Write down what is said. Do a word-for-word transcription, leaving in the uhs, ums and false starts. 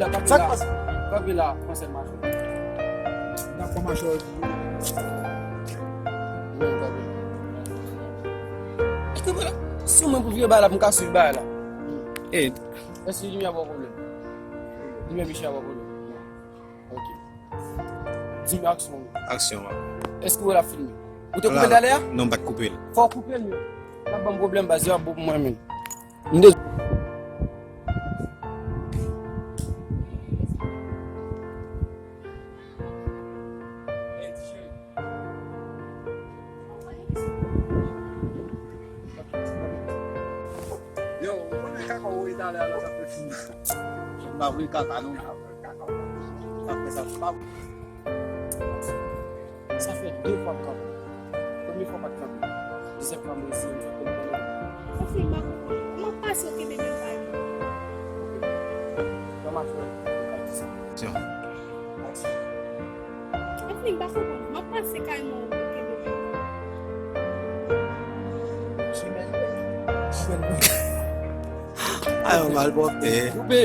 la, kanpe la. Kanpe la, pran sèl machè. N ap pran machè. Wi, kanpe la. Èske vre la? Si mwen pou vye bagay la, pou m ka swiv bagay la. E, èske limyè a ba w pwoblèm? Limyè Michel a ba w pwoblèm? Ok. Di m aksyon. Aksyon an. Èske w wè l ap filme? Ou te koupe l talè a? Non, m pa t koupe l. Fò w koupe l, men. L ap ban m pwoblèm, baz, yo ap bon pou mwen, men. M de- Yo, ou konnen kaka ou voye talè a la, sa fè fou. M pa voye kaka, non. Sa fè sa, m pa voye. Sa fè de fwa m kanpe. Premye fwa m pa t kanpe. Dezyèm fwa m resi, m fè konprann. Anfen, m pa konprann. Kòman pase w kenbe menm bagay? Kòman fè? Aksyon. Anfen, m pa konprann. M ap pase kay mwen, ou kenbe menm. Chimè. Chimè. Ayo, malpwòpte. Koupe.